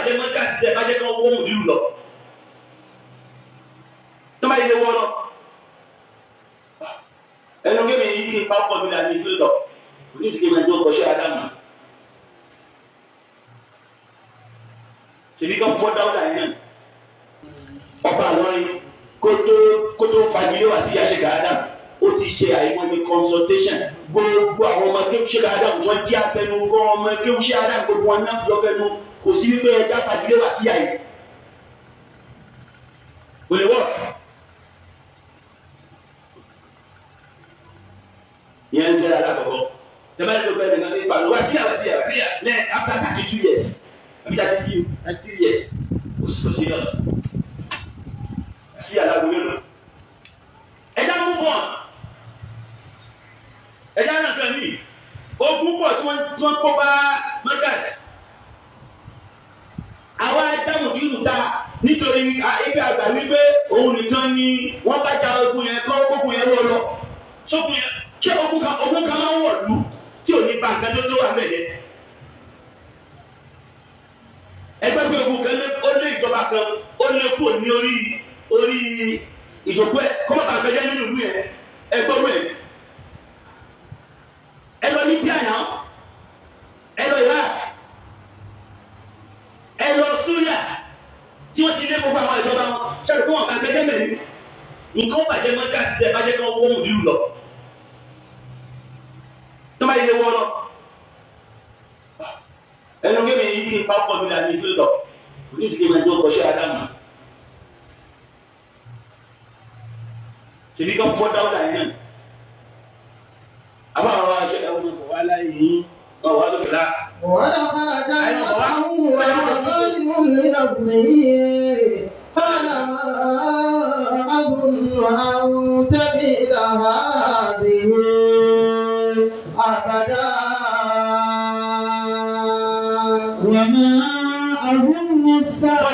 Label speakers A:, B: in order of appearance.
A: bàjẹ́ mọ́tà sí ẹ bá jẹ́ kí wọ́n wọ́n mùdírù lọ. Tó bá yẹ wọ́ lọ. Ẹnu kémi yìí kí n pa ọkọ mi là ní ìpínlẹ̀ lọ. Òní ìdílé máa ń jó ọkọ̀ ṣé Ádámù. Ṣèbí kan fọ́ dáwọ́dà yẹn náà. Ọba àlọ́rin kótó fagilé wá sí Sheikh Adam. Ó ti ṣe àìmọye consultation. Gbogbo àwọn ọmọ kéwú Sheikh Adam wọ́n jẹ́ abẹnugan ọmọ kéwú Sheikh Adam gbogbo wọn náà fi ọfẹ́ nu. Kò sí wípé ẹja fagilé wá sí àyè. Kò lè work. Ìyẹn ń jẹ́ alákọ̀ọ́kọ́. Tẹ́lẹ̀ ló fẹ́ nìkan ní ìpàdé wá sí àwá sí àwá sí à lẹ́yìn after 32 years àbí 33 years kò sí serious. Sí alágbó mélòó. Ẹja move on. Ẹja náà fẹ́ mi. Ogun pọ̀ tí wọ́n kó bá Markaz. Àwa dámùdírù ta nítorí ibi àgbà wípé òun nìkan ni wọ́n bá ja ogun yẹn kọ́ ogun yẹn wọ́ lọ. Sógun yẹn ṣé ogun kan máa ń wọ̀ lù tí ò ní ba nǹkan tó tó wà mẹ́jẹ. Ẹgbẹ́ pé ogun kan ó lé ìjọba kan ó lé kúrò ní orí ìjòkó ẹ̀ kọ́ má ba nǹkan jẹ́ nínú ìlú yẹn ẹgbẹ́ rẹ̀. Ẹ lọ Libya náà, ẹ lọ Iraq, ẹ lọ Syria tí wọ́n ti lé gbogbo àwọn ìjọba wọn ṣáà kó wọn kàn jẹ́ mẹ́rin. Nǹkan bàjẹ́ mọ́tà sí ẹ bá jẹ́ kí wọ́n wọ́n mùdírù lọ. Tó bá yẹ wọ́ lọ. Ẹnu kémi yìí kí n pa ọkọ mi là ní ìpínlẹ̀ lọ. Òní ìdílé máa ń jó ọkọ̀ Sheikh Adam. Ṣèbí kan fọ́ dáwọ́dà yẹn náà. Àbá àwọn aṣọ ìdáwọ́ náà kò wá láyé yín. Wọ́n wá sókè lá.
B: ودخل جنته وهو ظالم لنفسه قال ما أظن أن تبيد هذه أبدا
C: وما أظن الساعة.